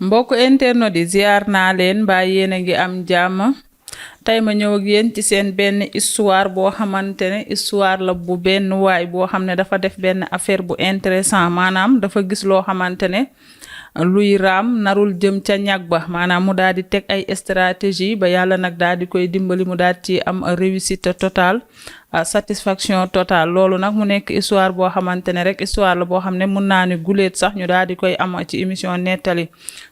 mbokk internet yi ziar naa leen mbaa yéen a ngi am jàmm tey ma ñëw ak yéen ci seen benn histoire boo xamante ne histoire la bu benn waay boo xam ne dafa def benn affaire bu intéressant maanaam dafa gis loo xamante ne luy raam narul jëm ca ñag ba maanaam mu daal di teg ay stratégie ba yàlla nag daal di koy dimbali mu daal ci am réussite totale satisfaction totale loolu nag mu nekk histoire boo xamante ne rek histoire la boo xam ne mun naa ni guléet sax ñu daal di koy am ci émission nettali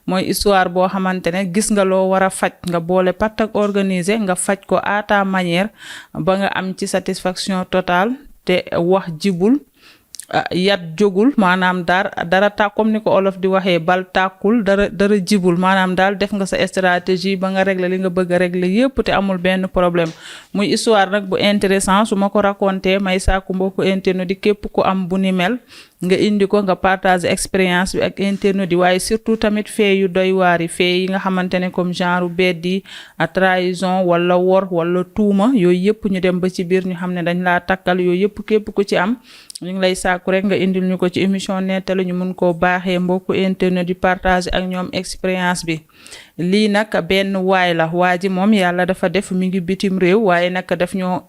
mooy histoire boo xamante ne gis nga loo war a faj nga boole pat ak organiser nga faj ko à ta manière ba nga am ci satisfaction totale te wax jibul yat jógul maanaam dara tàkk comme ni ko olof di waxee bal tàkkul dara jibul maanaam daal def nga sa stratégie ba nga régler li nga bëgg a régler yépp te amul benn problème muy histoire nag bu intéressant su ma ko raconté may sàkku mbokku internet di képp ku am bu ni mel nga indi ko nga partager expérience bi ak internet yi waaye surtout tamit fee yu doy waar yi fee yi nga xamante ne comme genre beddi a trahison wala wor wala tuuma yooyu yëpp ñu dem ba ci biir ñu xam ne dañ laa takkal yooyu yëpp képp ku ci am ñu ngi lay sàkku rek nga indil ñu ko ci émission nettali ñu mun koo baaxee mbokku internet di partager ak ñoom expérience bi lii nag benn waay la waa ji moom yàlla dafa def mi ngi bitim réew waaye nag daf ñoo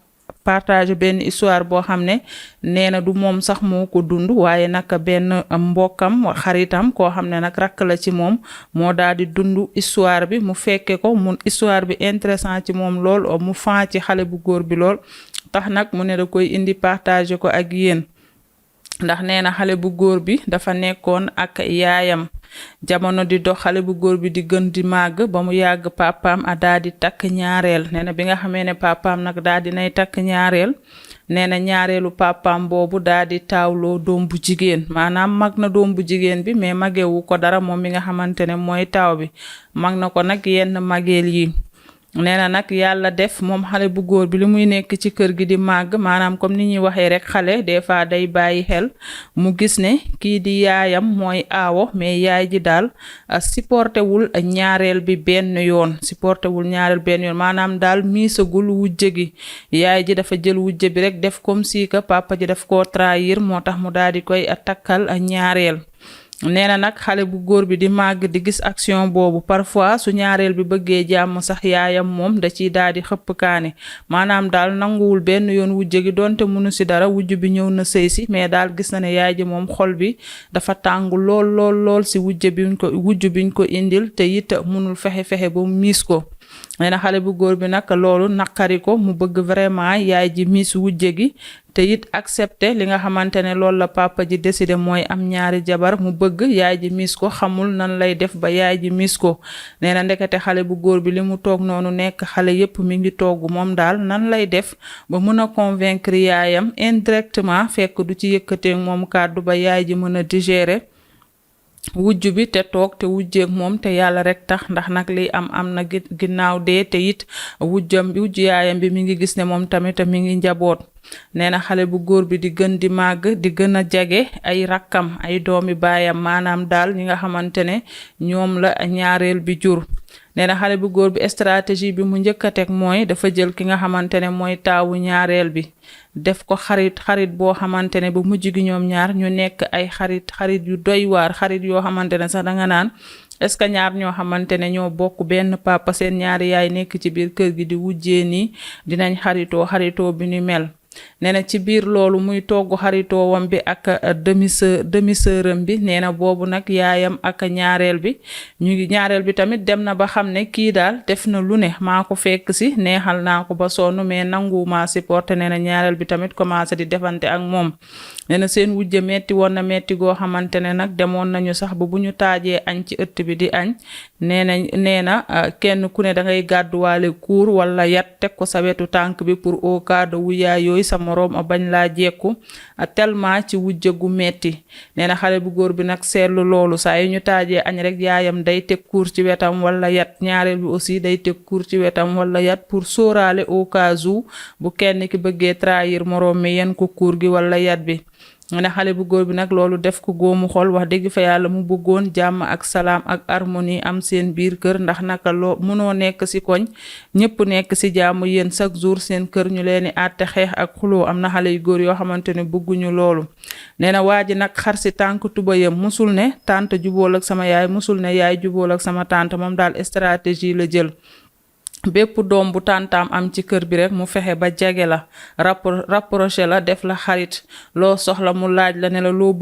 partage benn histoire boo xam ne nee na du moom sax moo ko dund waaye nag benn mbokkam xaritam koo xam ne nag rakk la ci moom moo daal di dund histoire bi mu fekke ko mun histoire bi intéressant ci moom lool mu fan ci xale bu góor bi lool tax nag mu ne da koy indi partage ko ak yéen ndax nee na xale bu góor bi dafa nekkoon ak yaayam jamono di dox xale bu góor bi di gën di màgg ba mu yàgg papaam a daal di takk ñaareel nee na bi nga xamee ne papaam nag daal di nay takk ñaareel nee na ñaareelu papaam boobu daal di taawloo doom bu jigéen maanaam mag na doom bu jigéen bi mais magewu ko dara moom mi nga xamante ne mooy taaw bi mag na ko nag yenn mageel yi nee na nag yàlla def moom xale bu góor bi li muy nekk ci kër gi di màgg maanaam comme ni ñuy waxee rek xale des fois day bàyyi xel mu gis ne kii di yaayam mooy aawo mais yaay ji daal supporté wul ñaareel bi benn yoon supporté wul ñaareel benn yoon maanaam daal miisagul wujje gi yaay ji dafa jël wujje bi rek def comme si que papa ji daf koo trahir moo tax mu daal di koy takkal ñaareel nee na nag xale bu góor bi di màgg di gis action boobu parfois su ñaareel bi bëggee jàmm sax yaayam moom da ciy daal di xëpp kaani maanaam daal nanguwul benn yoon wujje gi donte mënu si dara wujj bi ñëw na sëy si mais daal gis na ne yaay ji moom xol bi dafa tàng lool si wujj biñ ko indil te it mënul fexe ba mu miis ko nee na xale bu góor bi nag loolu naqari ko mu bëgg vraiment yaay ji miis wujje gi te it accepté li nga xamante ne loolu la papa ji décidé mooy am ñaari jabar mu bëgg yaay ji miis ko xamul nan lay def ba yaay ji miis ko nee na ndekete xale bu góor bi li mu toog noonu nekk xale yépp mi ngi togg moom daal nan lay def ba mën a convaincre yaayam indirectement fekk du ci yëkkatee moom kàddu ba yaay ji mën a digérer wujj bi te toog te wujjeeg moom te yàlla rek tax ndax nag liy am na ginnaaw dee te it wujj yaayam bi mi ngi gis ne moom tamit mi ngi njaboot nee na xale bu góor bi di gën di màgg di gën a jege ay rakkam ay doomi baayam maanaam daal ñi nga xamante ne ñoom la ñaareel bi jur nee na xale bu góor bi stratégie bi mu njëkk a teg mooy dafa jël ki nga xamante ne mooy taawu ñaareel bi def ko xarit boo xamante ne bu mujj gi ñoom ñaar ñu nekk ay xarit yu doy waar xarit yoo xamante ne sax danga naan est-ce que ñaar ñoo xamante ne ñoo bokk benn papa seen ñaari yaay nekk ci biir kër gi di wujjee nii dinañ xaritoo bi ni mel nee na ci biir loolu muy togg xaritoowam bi ak demi-sœuram bi nee na boobu nag yaayam ak ñaareel bi ñaareel bi tamit dem na ba xam ne kii daal def na lu ne maa ko fekk si neexal naa ko ba sonn mais nanguwuma supporté nee na ñaareel bi tamit commencé di defante ak moom nee na seen wujje metti woon na metti goo xamante ne nag demoon nañu sax ba bu ñu taajee añ ci ëtt bi di añ nee na kenn ku ne da ngay gàdduwaale kuur wala yat teg ko sa wetu tànk bi pour au cas de wuyaa yooyu sa moroom a bañ laa jekku tellement ci wujje gu metti nee na xale bu góor bi nag seetlu loolu saa yu ñu taajee añ rek yaayam day teg kuur ci wetam wala yat ñaareel bi aussi day teg kuur ci wetam wala yat pour sóoraale au cas où bu kenn ki bëggee trahir moroom mi yen ko kuur gi wala yat bi ne xale bu góor bi nag loolu def ko góomu xol wax dëgg fa yàlla mu bëggoon jàmm ak salaam ak harmonie am seen biir kër ndax naka loo munoo nekk ci koñ ñëpp nekk ci jàmm yéen chaque jour seen kër ñu leen di àtte xeex ak xuloo am na xale yu góor yoo xamante ne bëgguñu loolu nee na waa ji nag xar ci tànk tubayam musul ne tante jubóol ak sama yaay musul ne yaay jubóol ak sama tante moom daal stratégie la jël bépp doom bu tàntaam am ci kër bi rek mu fexe ba jege la rapproché la def la xarit loo soxla mu laaj la ne la loo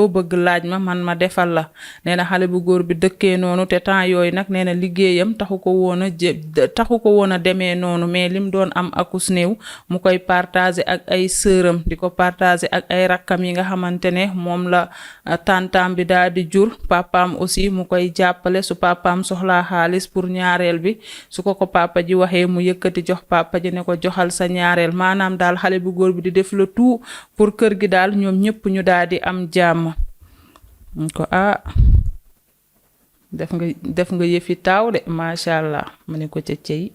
bëgg laaj ma defal la nee na xale bu góor bi dëkkee noonu te temps yooyu nag nee na liggéeyam taxu ko woon a demee noonu mais lim doon am akus néew mu koy partager ak ay sëram di ko partager ak ay rakkam yi nga xamante ne moom la tàntaam bi daal di jur papaam aussi mu koy jàppale su papaam soxlaa xaalis pour ñaareel bi su ko papa ji waxee mu yëkkati jox papa ji ne ko joxal sa ñaareel maanaam daal xale bu góor bi di def le tout pour kër gi daal ñoom ñëpp ñu daal di am jàmm ko def nga yëfi taaw de macha allah mu ne ko ca cey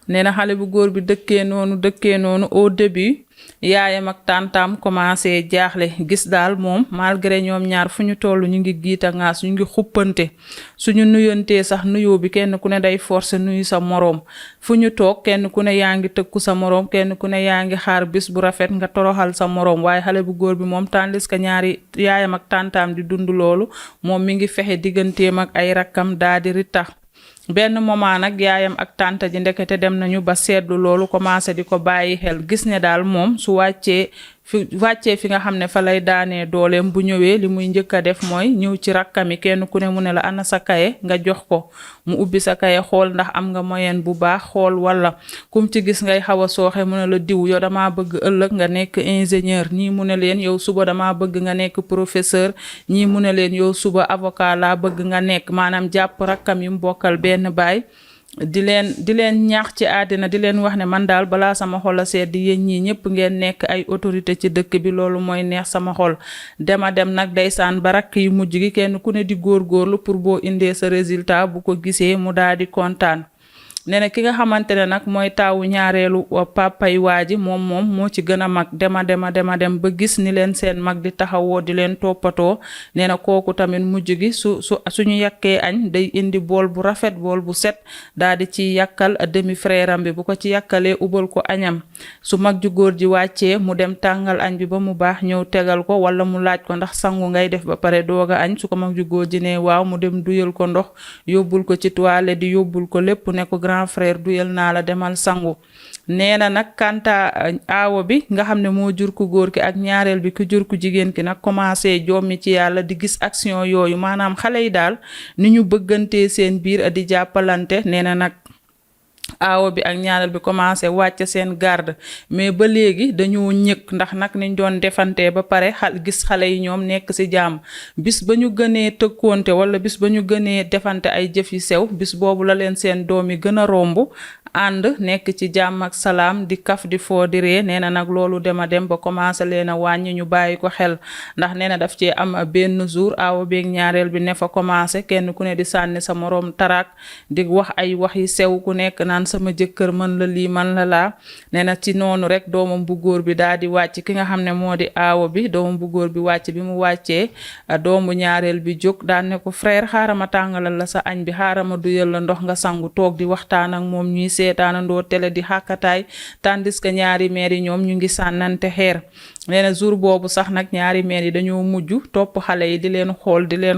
nee na xale bu góor bi dëkkee noonu au début yaayam ak tantam commencé jaaxle gis daal moom malgré ñoom ñaar fu ñu toll ñu ngi giita ngaas ñu ngi xuppante suñu nuyantee sax nuyoo bi kenn ku ne day forcer nuyu sa moroom fu ñu toog kenn ku ne yaa ngi tëkku sa moroom kenn ku ne yaa ngi xaar bis bu rafet nga toroxal sa moroom waaye xale bu góor bi moom tandis que ñaari yaayam ak tantam di dund loolu moom mi ngi fexe digganteem ak ay rakkam daa di ritax benn moment nag yaayam ak tante ji ndekete dem nañu ba seetlu loolu commencé di ko bàyyi xel gis ne daal moom su wàccee fi nga xam ne fa lay daanee dooleem bu ñëwee li muy njëkk a def mooy ñëw ci rakkami kenn ku ne mu ne la ana sa kaye nga jox ko mu ubbi sa kaye xool ndax am nga moyenne bu baax xool wala kum ci gis ngay xaw a sooxe mu ne la diw yow dama bëgg ëllëg nga nekk ingénieur ñii mu ne leen yow suba dama bëgg nga nekk professeur ñii mu ne leen yow suba avocat laa bëgg nga nekk maanaam jàpp rakkam yi mu bokkal benn baay di leen ñaax ci àddina di leen wax ne man daal balaa sama xol a sedd yéen ñii ñëpp ngeen nekk ay autorité ci dëkk bi loolu mooy neex sama xol dema dem nag ndeysaan ba rakk yi mujj gi kenn ku ne di góorgóorlu pour boo indee sa résultat bu ko gisee mu daal di kontaan nee na ki nga xamante ne nag mooy taawu ñaareelu papay waa ji moom moo ci gën a mag dema dem ba gis ni leen seen mag di taxawoo di leen toppatoo nee na kooku tamit mujj gi suñu yàkkee añ day indi bool bu rafet bool bu set daal di ci yàkkal demi frère am bi bu ko ci yàkkalee ubal ko añam su mag ju góor ji wàccee mu dem tàngal añ bi ba mu baax ñëw tegal ko wala mu laaj ko ndax sangu ngay def ba pare dooga añ su ko mag ju góor ji ne waaw mu dem duyal ko ndox yóbbul ko ci toilette di yóbbul ko lépp ne ko grand frère duyal naa la demal sangu nee na nag kanta aawo bi nga xam ne moo jur ku góor ki ak ñaareel bi ku jur ku jigéen ki nag commencé jommi ci yàlla di gis action yooyu maanaam xale yi daal ni ñu bëggantee seen biir di jàppalante nee na nag aawo bi ak ñaareel bi commencé wàcc seen garde mais ba léegi dañoo ñëkk ndax nag niñ doon defantee ba pare gis xale yi ñoom nekk ci jàmm bis ba ñu gënee tëkkoonte wala bis ba ñu gënee defante ay jëf yu sew bis boobu la leen seen doom yi gën a romb ànd nekk ci jàmm ak salaam di kaf di foo di ree nee na nag loolu dem ba commencé leen a wàññi ñu bàyyi ko xel ndax nee na daf cee am benn jour aawo beeg ñaareel bi ne fa commencé kenn ku ne di sànni sa moroom tarak di wax ay wax yi sew ku nekk naan sama jëkkër man la lii man la laa nee na ci noonu rek doomam bu góor bi daal di wàcc ki nga xam ne moo di aawo bi doomam bu góor bi wàcc bi mu wàccee doomu ñaareel bi jóg daan ne ko frère xaaral ma tàngalal la sa añ bi xaaral ma duyal la ndox nga sangu toog di waxtaan ak moom ñuy seetaanandoo télé di xàkkataay tandis que ñaari meer yi ñoom ñu ngi sànnante xeer nee na jour boobu sax nag ñaari meer yi dañoo mujj topp xale yi di leen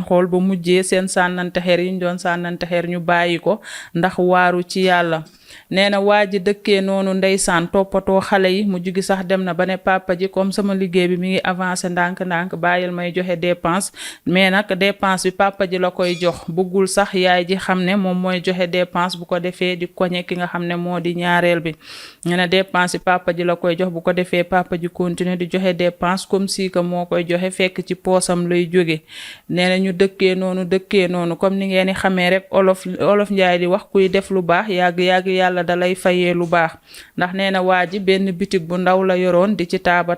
xool ba mujjee seen sànnante xeer yi ñu doon sànnante xeer ñu bàyyi ko ndax waaru ci yàlla nee na waa ji dëkkee noonu ndeysaan toppatoo xale yi mujj gi sax dem na ba ne papa ji comme sama liggéey bi mi ngi avancé ndànk-ndànk bàyyil may joxe dépense mais nag dépense bi papa ji la koy jox bëggul sax yaay ji xam ne moom mooy joxe dépense bu ko defee di koñe ki nga xam ne moo di ñaareel bi nee na dépense bi papa ji la koy jox bu ko defee papa ji continuer di joxe dépense comme si que moo koy joxe fekk ci poosam lay jóge nee na ñu dëkkee noonu comme ni ngeen di xamee rek olof njaay di wax kuy def lu baax yàgg yàlla dalay fayee lu baax ndax nee na waa ji benn bitig bu ndaw la yoroon di ci taaba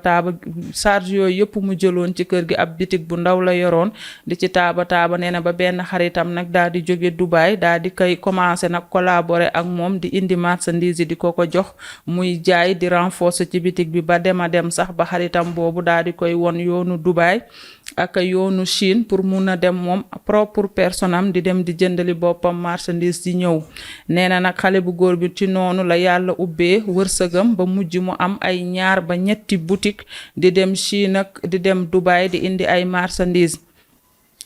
charge yooyu yëpp mu jëloon ci kër gi ab bitig bu ndaw la yoroon di ci taaba nee na ba benn xaritam nag daal di jóge Dubaay daal di koy commencé nag collaborer ak moom di indi marchandise yi di ko jox muy jaay di renforcer ci bitig bi ba dem sax ba xaritam boobu daal di koy won yoonu Dubaay ak yoonu Chine pour mun a dem moom propre personam di dem di jëndali boppam marchandise di ñëw nee na nag xale bu góor bi ci noonu la yàlla ubbee wërsëgam ba mujj mu am ay 2 ba 3 boutique di dem Chine ak di dem Dubaay di indi ay marchandise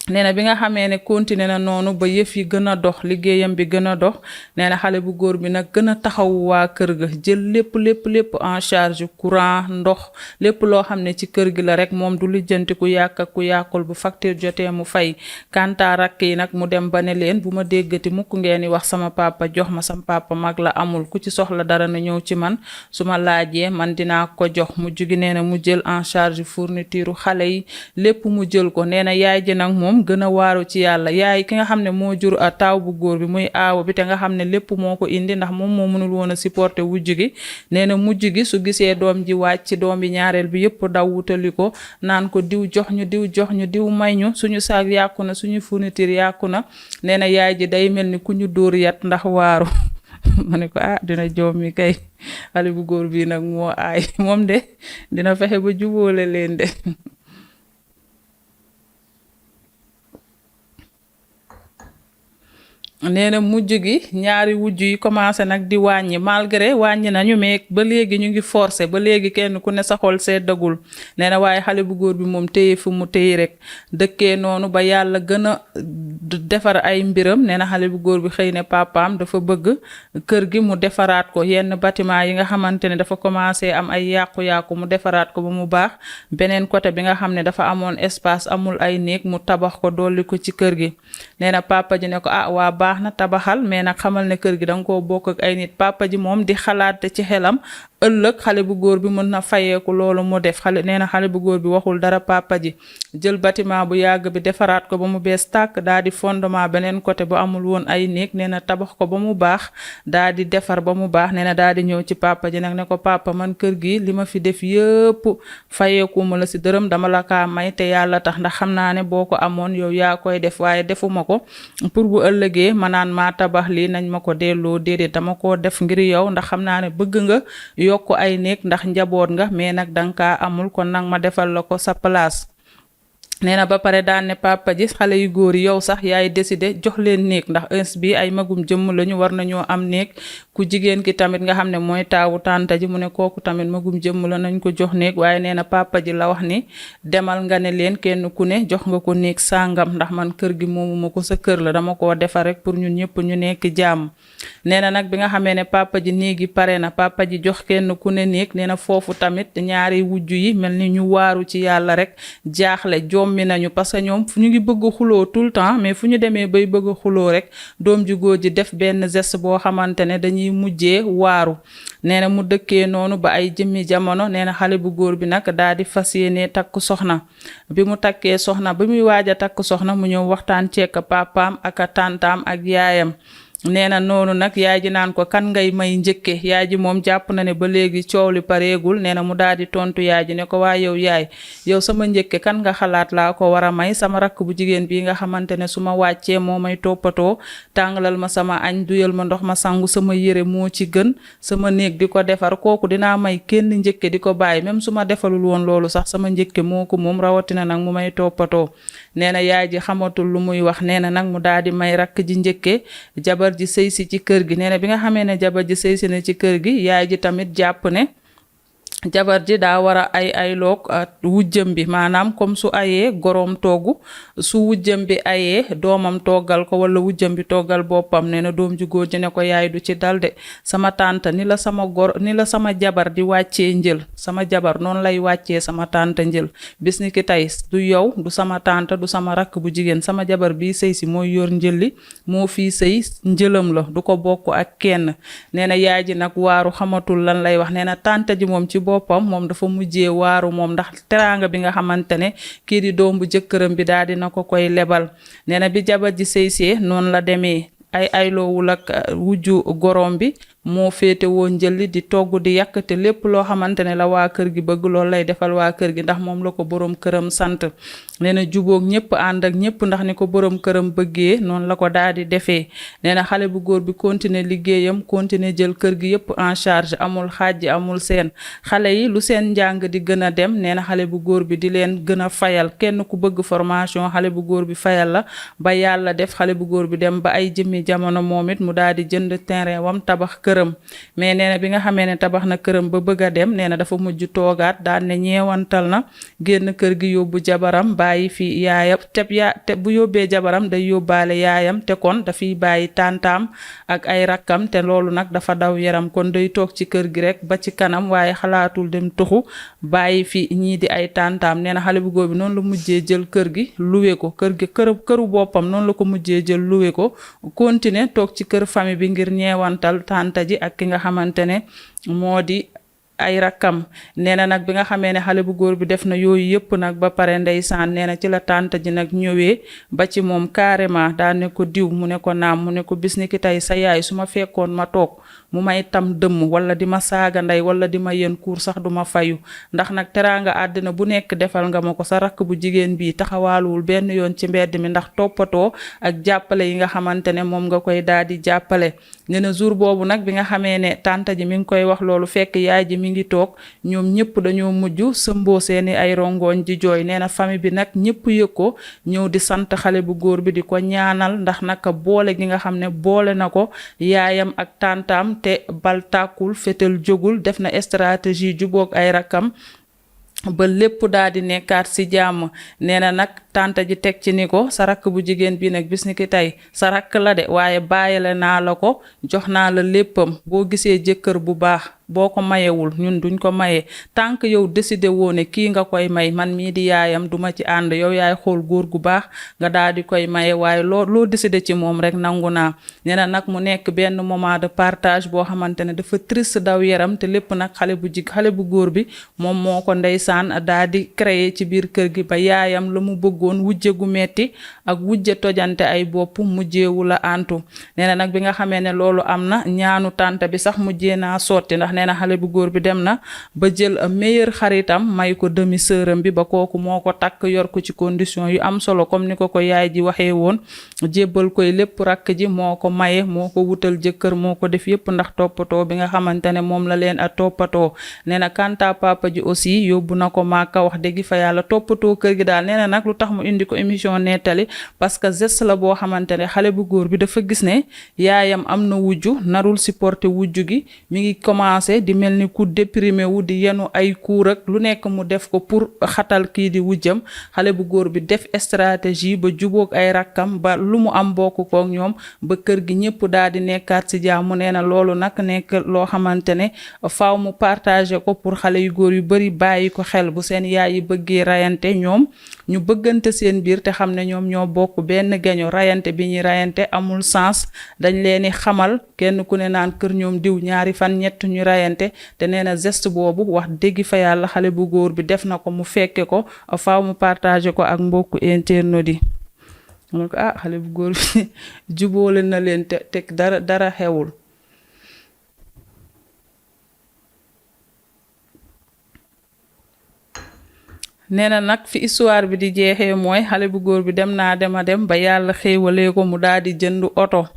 nee na bi nga xamee ne continué na noonu ba yëf yi gën a dox liggéeyam bi gën a dox nee na xale bu góor bi nag gën a taxawu waa kër ga jël lépp en charge courant ndox lépp loo xam ne ci kër gi la rek moom du lijjanti ku yàq ak ku yàqul bu facture jotee mu fay kanta rakk yi nag mu dem ba ne leen bu ma déggati mukk ngeen di wax sama papa jox ma sama papa mag la amul ku ci soxla dara na ñëw ci man su ma laajee man dinaa ko jox mu jugi nee na mu jël en charge fourniture xale yi lépp mu jël ko nee na yaay ji nag moom gën a waaru ci yàlla yaay ki nga xam ne moo jur a taaw bu góor bi muy aawo bi te nga xam ne lépp moo ko indi ndax moom moo mënul woon a supporter wujj gi nee na mujj gi su gisee doom ji wàcc ci doom bi ñaareel bi yëpp daw wutali ko naan ko diw jox ñu diw may ñu suñu saag yàqu na suñu fourniture yàqu na nee na yaay ji day mel ni ku ñu dóor yat ndax waaru ma ne ko dina joom mi kay xale bu góor bi nag moo aay moom de dina fexe ba jubóole leen de nee na mujj gi ñaari wujj yi commencé nag di wàññi malgré wàññi nañu mais ba léegi ñu ngi forcé ba léegi kenn ku ne sa xol seddagul nee na waaye xale bu góor bi moom téye fu mu téye rek dëkkee noonu ba yàlla gën a defar ay mbiram nee na xale bu góor bi xëy ne papaam dafa bëgg kër gi mu defaraat ko yenn bâtiment yi nga xamante ne dafa commencé am ay yàqu-yàqu mu defaraat ko ba mu baax beneen côté bi nga xam ne dafa amoon espace amul ay néeg mu tabax ko dolli ko ci kër gi nee na papa ji ne ko waa baax na tabaxal mais nag xamal ne kër gi danga koo bokk ak ay nit papa ji moom di xalaat ci xelam ëllëg xale bu góor bi mën na fayeeku loolu mu def nee na xale bu góor bi waxul dara papa ji jël bâtiment bu yàgg bi defaraat ko ba mu bees tàkk daa di fondement beneen côté bu amul woon ay néeg nee na tabax ko ba mu baax daa di defar ba mu baax nee na daa di ñëw ci papa ji nag ne ko papa man kër gi li ma fi def yëpp fayeeku ma la si dërëm dama la kaa may te yàlla tax ndax xam naa ne boo ko amoon yow yaa koy def waaye defuma ko pour bu ëllëgee ma naan maa tabax lii nañ ma ko delloo déedéet dama koo def ngir yow ndax xam naa ne bëgg nga yokk ay néeg ndax njaboot nga mais nag danga kaa amul kon nag ma defal la ko sa place nee na ba pare daan ne papa ji xale yu góor yi yow sax yaay décidé jox leen néeg ndax ins bi ay magum jëmm lañu war nañoo am néeg ku jigéen ki tamit nga xam ne mooy taawu tànta ji mu ne kooku tamit magum jëmm la nañ ko jox néeg waaye nee na papa ji la wax ni demal nga ne leen kenn ku ne jox nga ko néeg sàngam ndax man kër gi moomuma ko sa kër la dama koo defar rek pour ñun ñëpp ñu nekk jàmm nee na nag bi nga xamee ne papa ji néegi pare na papa ji jox kenn ku ne néeg nee na foofu tamit ñaari wujju yi mel ni ñu waaru ci yàlla rek jaaxle mi nañu parce que ñoom ñu ngi bëgg xuloo tout le temps mais fu ñu demee bay bëgg xuloo rek doom ju góor ji def benn geste boo xamante ne dañuy mujjee waaru nee na mu dëkkee noonu ba ay jëmmi jamono nee na xale bu góor bi nag daal di fas yéene takk soxna bi mu takkee soxna bi muy waaj a takk soxna mu ñëw waxtaan ceek papaam ak tantaam ak yaayam nee na noonu nag yaay ji naan ko kan ngay may njëkke yaay ji moom jàpp na ne ba léegi coow li pareegul nee na mu daal di tontu yaay ji ne ko waa yow yaay yow sama njëkke kan nga xalaat laa ko war a may sama rakk bu jigéen bii nga xamante ne su ma wàccee moo may toppatoo tàngalal ma sama añ duyal ma ndox ma sangu sama yére moo ci gën sama néeg di ko defar kooku dinaa may kenn njëkke di ko bàyyi même su ma defalul woon loolu sax sama njëkke moo ko moom rawatina nag mu may toppatoo nee na yaay ji xamatul lu muy wax nee na nag mu daal di may rakk ji njëkke jabar ji sëy si ci kër gi nee na bi nga xamee ne jabar ji sëy si na ci kër gi yaay ji tamit jàpp ne jabar ji daa war a ay loog wujjëm bi maanaam comme su ayee goroom togg su wujjëm bi ayee doomam toggal ko wala wujjëm bi toggal boppam nee na doom ju góor ji ne ko yaay du ci dal de sama tante ni la sama jabar di wàccee njël sama jabar noonu lay wàccee sama tante njël bis ni ki tey du yow du sama tante du sama rakk bu jigéen sama jabar bi sëy si mooy yor njëli moo fii sëy njëlam la du ko bokk ak kenn nee na yaay ji nag waaru xamatul lan lay wax nee na tante ji moom ci boppam moom dafa mujjee waaru moom ndax teraanga bi nga xamante ne kii di doom bu jëkkëram bi daal dina ko koy lebal nee na bi jabar ji sëysee noonu la demee ay loowul ak wujju gorom bi moo féete woo njëlli di togg di yàq te lépp loo xamante ne la waa kër gi bëgg loolu lay defal waa kër gi ndax moom la ko borom këram sant nee na jubóog ñëpp ànd ak ñëpp ndax ni ko borom këram bëggee noonu la ko daal di defee nee na xale bu góor bi continuer liggéeyam continuer jël kër gi yëpp en charge amul xaaj amul seen xale yi lu seen njàng di gën a dem nee na xale bu góor bi di leen gën a fayal kenn ku bëgg formation xale bu góor bi fayal la ba yàlla def xale bu góor bi dem ba ay jëmmi jamono moom it mu daal di jënd terrain wam tabax këram mais nee na bi nga xamee ne tabax na këram ba bëgg a dem nee na dafa mujj toogaat daal ne ñeewantal na génn kër gi yóbbu jabaram bàyyi fi yaayam te bu yóbbee jabaram day yóbbaale yaayam te kon dafiy bàyyi tàntaam ak ay rakkam te loolu nag dafa daw yaram kon day toog ci kër gi rek ba ci kanam waaye xalaatul dem tuxu bàyyi fi ñii di ay tàntaam nee na xale bu góor bi noonu la mujjee jël kër gi luwe ko kër gi këru boppam noonu la ko mujjee jël luwe ko continuer toog ci kër famille bi ngir ñeewantal tànta ji ak ki nga xamante ne moo di ay rakkam nee na nag bi nga xamee ne xale bu góor bi def na yooyu yëpp nag ba pare ndeysaan nee na ci la tànta ji nag ñëwee ba ci moom carrément daa ne ko diw mu ne ko naam mu ne ko bis ni ki tey sa yaay su ma fekkoon ma toog mu may tam dëmm wala di ma saaga ndey wala di ma yen kuur sax duma fayu ndax nag teraanga àddina bu nekk defal nga ma ko sa rakk bu jigéen bii taxawaaluwul benn yoon ci mbedd mi ndax toppatoo ak jàppale yi nga xamante ne moom nga koy daal di jàppale nee na jour boobu nag bi nga xamee ne tànta ji mi ngi koy wax loolu fekk yaay ji mi ngi toog ñoom ñëpp dañoo mujj sëmboo seeni ay rongoñ di jooy nee na famille bi nag ñëpp yëg ko ñëw di sant xale bu góor bi di ko ñaanal ndax naka boole gi nga xam ne boole na ko yaayam ak tàntaam te bal tàkkul fetel jógul def na stratégie juboog ay rakkam ba lépp daal di nekkaat ci jàmm nee na nag tànta ji teg ci ni ko sa rakk bu jigéen bi nag bis ni ki tey sa rakk la de waaye bàyyile naa la ko jox naa la léppam boo gisee jëkkër bu baax boo ko mayewul ñun duñ ko maye tant que yow décidé woo ne kii nga koy may man mii di yaayam duma ci ànd yow yaay xool góor gu baax nga daal di koy maye waaye loo décidé ci moom rek nangu naa nee na nag mu nekk benn moment de partage boo xamante ne dafa triste daw yaram te lépp nag xale bu góor bi moom moo ko ndeysaan daal di créer ci biir kër gi ba yaayam la mu bëggoon wujje gu metti ak wujje tojante ay bopp mujjeewu la antu nee na nag bi nga xamee ne loolu am na ñaanu tànta bi sax mujjee naa sotti ndax nee na xale bu góor bi dem na ba jël meilleur xaritam may ko demi sœuram bi ba kooku moo ko takk yor ko ci condition yu am solo comme ni ko yaay ji waxee woon jébbal koy lépp rakk ji moo ko maye moo ko wutal jëkkër moo ko def yépp ndax toppatoo bi nga xamante ne moom la leen a toppatoo nee na kanta papa ji aussi yóbbu na ko Màkka wax dëgg fa yàlla toppatoo kër gi daal nee na nag lu tax mu indi ko émission nettali parce que geste la boo xamante ne xale bu góor bi dafa gis ne yaayam am na wujju narul supporter wujju gi mi ngi commencé di mel ni ku déprimé wu di yenu ay kuur ak lu nekk mu def ko pour xatal kii di wujjam xale bu góor bi def stratégie ba jubóog ay rakkam ba lu mu am bokk kook ñoom ba kër gi ñëpp daal di nekkaat ci jàmm nee na loolu nag nekk loo xamante ne faaw mu partagé ko pour xale yu góor yu bari bàyyi ko xel bu seen yaay yi bëggee rayante ñoom ñu bëggante seen biir te xam ne ñoom ñoo bokk benn geño rayante bi ñuy rayante amul sens dañ leen di xamal kenn ku ne naan kër ñoom diw ñaari fan ñett ñu rayante te nee na geste boobu wax dëgg fa yàlla xale bu góor bi def na ko mu fekke ko faaw mu partagé ko ak mbokku internautes yi mu ko xale bu góor bi jubóole na leen te teg dara xewul nee na nag fi histoire bi di jeexee mooy xale bu góor bi dem ba yàlla xéewalee ko mu daal di jënd oto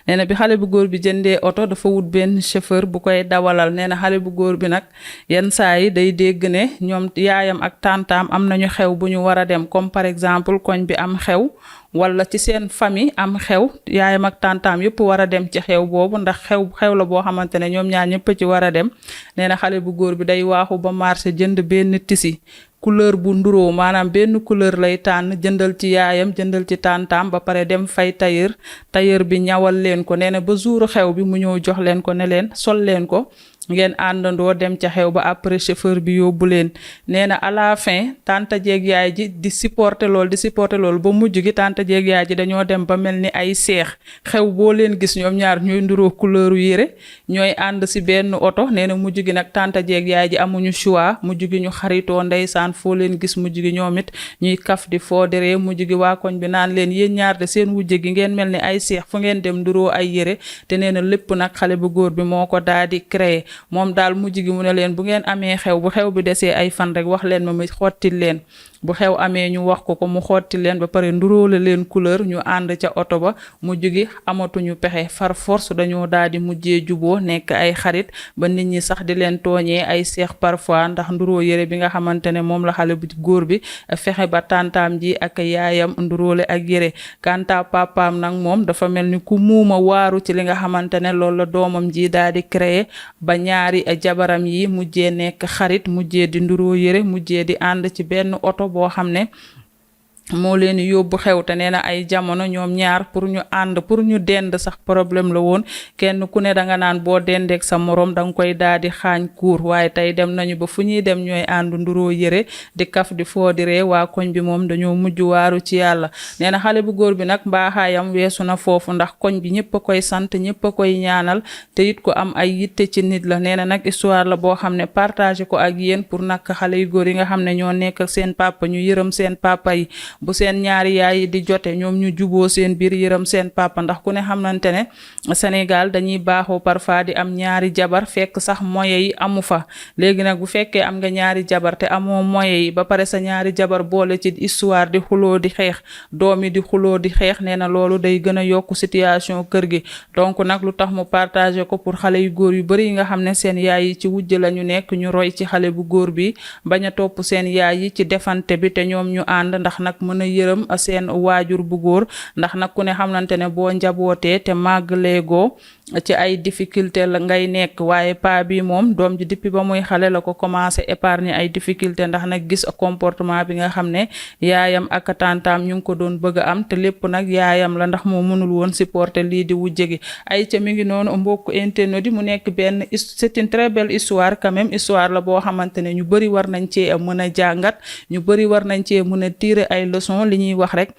nee na bi xale bu góor bi jëndee oto dafa wut benn chauffeur bu koy dawalal nee na xale bu góor bi nag yenn saa yi day dégg ne ñoom yaayam ak tantaam am nañu xew bu ñu war a dem comme par exemple koñ bi am xew wala ci seen famille am xew yaayam ak tantaam yëpp war a dem ci xew boobu ndax xew la boo xamante ne ñoom ñaar ñëpp ci war a dem nee na xale bu góor bi day waaxu ba marché jënd benn tisi couleur bu nduroo maanaam benn couleur lay tànn jëndal ci yaayam jëndal ci tàntaam ba pare dem fay tailleur bi ñawal leen ko nee na ba jouru xew bi mu ñëw jox leen ko ne leen sol leen ko ngeen àndandoo dem ca xew ba après chauffeur bi yóbbu leen. nee na à la fin tante jeeg yaay ji di supporter lool ba mujj gi tante jeeg yaay ji dañoo dem ba mel ni ay seex xew boo leen gis ñoom ñaar ñooy nduroo couleur yére ñooy ànd si benn oto. nee na mujj gi nag tante jeeg yaay ji amuñu choix mujj gi ñu xaritoo ndeysaan foo leen gis mujj gi ñoom it ñuy kaf di fooderee mujj gi waa koñ bi naan leen yéen ñaar de seen wujje gi ngeen mel ni ay seex fu ngeen dem nduroo ay yére. te nee na lépp nag xale bu góor bi moo ko daal di créer moom daal mujj gi mu ne leen bu ngeen amee xew bu xew bi desee ay fan rek wax leen ma xottil leen. bu xew amee ñu wax ko mu xotti leen ba pare nduróole leen couleur ñu ànd ca oto ba mujj gi amatuñu pexe far force dañoo daal di mujjee juboo nekk ay xarit ba nit ñi sax di leen tooñee ay seex parfois ndax nduroo yére bi nga xamante ne moom la xale bu góor bi fexe ba tantaam ji ak yaayam nduróole ak yére. kanta papaam nag moom dafa mel ni ku muuma waaru ci li nga xamante ne loolu la doomam ji daal di créer ba ñaari jabaram yi mujjee nekk xarit mujjee di nduroo yére mujjee di ànd ci benn oto boo xam ne moo leen yóbbu xew. te nee na ay jamono ñoom ñaar pour ñu ànd pour ñu dend sax problème la woon kenn ku ne danga naan boo dendeek sa morom danga koy daal di xaañ kuur waaye tey dem nañu ba fu ñuy dem ñooy ànd nduroo yére di kaf di foodiree waa koñ bi moom dañoo mujj waaru ci yàlla. nee na xale bu góor bi nag mbaaxaayam weesu na foofu ndax koñ bi ñëpp a koy sant ñëpp a koy ñaanal te it ko am ay yitte ci nit la. nee na nag histoire la boo xam ne partagé ko ak yéen pour nag xale yu góor yi nga xam ne ñoo nekk ak seen papa ñu yërëm seen papa yi bu seen ñaari yaay yi di jote ñoom ñu juboo seen biir yërëm seen papa ndax ku ne xamante ne Sénégal dañuy baaxoo parfois di am ñaari jabar fekk sax moyen yi amu fa. léegi nag bu fekkee am nga ñaari jabar te amoo moyen yi ba pare sa ñaari jabar boole ci histoire di xuloo di xeex doom yi di xuloo di xeex nee na loolu day gën a yokk situation kër gi. donc nag lu tax mu partagé ko pour xale yu góor yu bari yi nga xam ne seen yaay yi ci wujj la ñu nekk ñu roy ci xale bu góor bi bañ a topp seen yaay yi ci defante bi te ñoom ñu ànd ndax nag mën a yërëm seen waajur bu góor ndax nag ku ne xamante ne boo njabootee te màgg léegoo ci ay difficulté la ngay nekk waaye pa bi moom doom ji depuis ba muy xale la ko commencé épargner ay difficulté ndax nag gis comportement bi nga xam ne yaayam ak tantaam ñu ngi ko doon bëgg a am te lépp nag yaayam la ndax moo mënul woon supporter lii di wujje gi. ay ca mi ngi noonu mbokk internet yi mu nekk benn c'est une très belle histoire quand même histoire la boo xamante ne ñu bëri war nañ cee mën a jàngat ñu bëri war nañ cee mën a tirer ay leçons li ñuy wax rek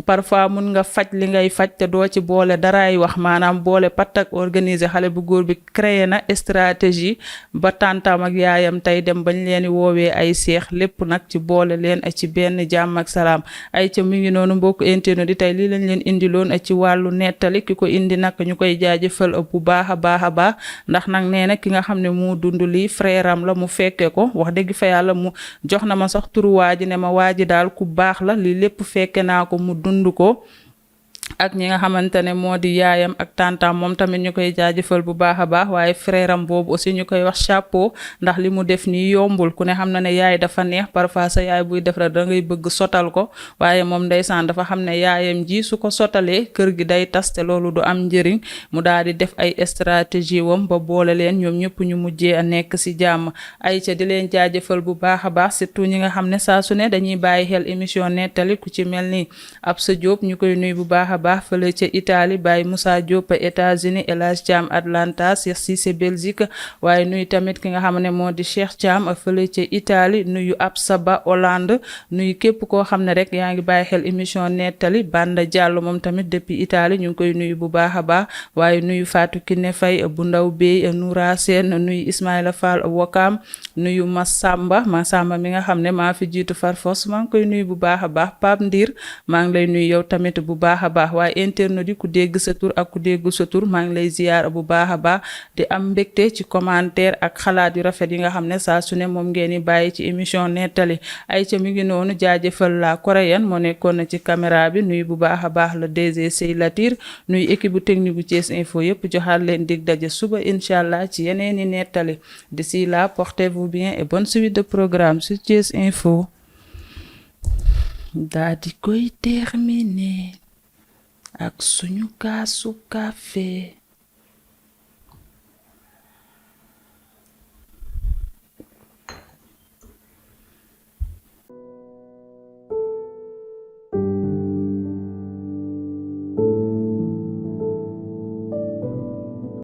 parfois mun nga faj li ngay faj te doo ci boole daraay wax maanaam boole pat ak organiser xale bu góor bi créé na stratégie ba tantam ak yaayam tey dem bañ leen di woowee ay seex lépp nag ci boole leen ci benn jàmm ak salaam. ay ca mi ngi noonu mbokk internet di tey lii lañ leen indiloon ci wàllu nettali ki ko indi nag ñu koy jaajëfal bu baax a baax ndax nag nee na ki nga xam ne moo dund lii frère am la mu fekke ko wax dëgg fa yàlla mu jox na ma sax turu waa ji ne ma waa ji daal ku baax la lii lépp fekke naa ko mu dund ko ak ñi nga xamante ne moo di yaayam ak tantam moom tamit ñu koy jaajëfal bu baax a baax waaye frère am boobu aussi ñu koy wax chapeau ndax li mu def nii yombul ku ne xam na ne yaay dafa neex parfois sa yaay buy def rek da ngay bëgg sotal ko waaye moom ndeysaan dafa xam ne yaayam ji su ko sotalee kër gi day tas te loolu du am njëriñ mu daal di def ay stratégie wam ba boole leen ñoom ñëpp ñu mujjee a nekk si jàmm. ay ca di leen jaajëfal bu baax a baax surtout ñi nga xam ne saa su ne dañuy bàyyi xel émission nettali ku ci mel ni Absa Diop ñu koy nuyu bu baax a baax fële ca Italie Baye Moussa Diop États-Unis El Hadj Thiam Atlanta Cheikh Cissé Belgique waaye nuyu tamit ki nga xam ne moo di Cheikh Thiam fële ca Italie nuyu Absa Ba Hollande nuyu képp koo xam ne rek yaa ngi bàyyi xel émission nettali Banda Diallo moom tamit depuis Italie ñu ngi koy nuyu bu baax a baax waaye nuyu Fatou Kiné Faye bu ndaw Bey Noura Sène nuyu Ismaïla Fall Wakam nuyu Massamba mi nga xam ne maa fi jiitu farfos maa ngi koy nuyu bu baax a baax Pape Ndir maa ngi lay nuyu yow tamit bu baax a baax waaye internet yi ku dégg sa tur ak ku déggu sa tur maa ngi lay ziyaar bu baax a baax di am mbégte ci commentaire ak xalaat yu rafet yi nga xam ne saa su ne moom ngeen di bàyyi ci émission nettali. ay ca mi ngi noonu jaajëfal la coréenne moo nekkoon na ci caméra bi nuyu bu baax a baax le DG Sey Latir nuyu équipe bu technique bu Thiès Info yëpp joxaat leen dig daje suba incha allah ci yeneen i nettali d'ici là portez-vous bien et bonne suite de programme sur Thiès Info. daa di koy terminer ak suñu kaasu café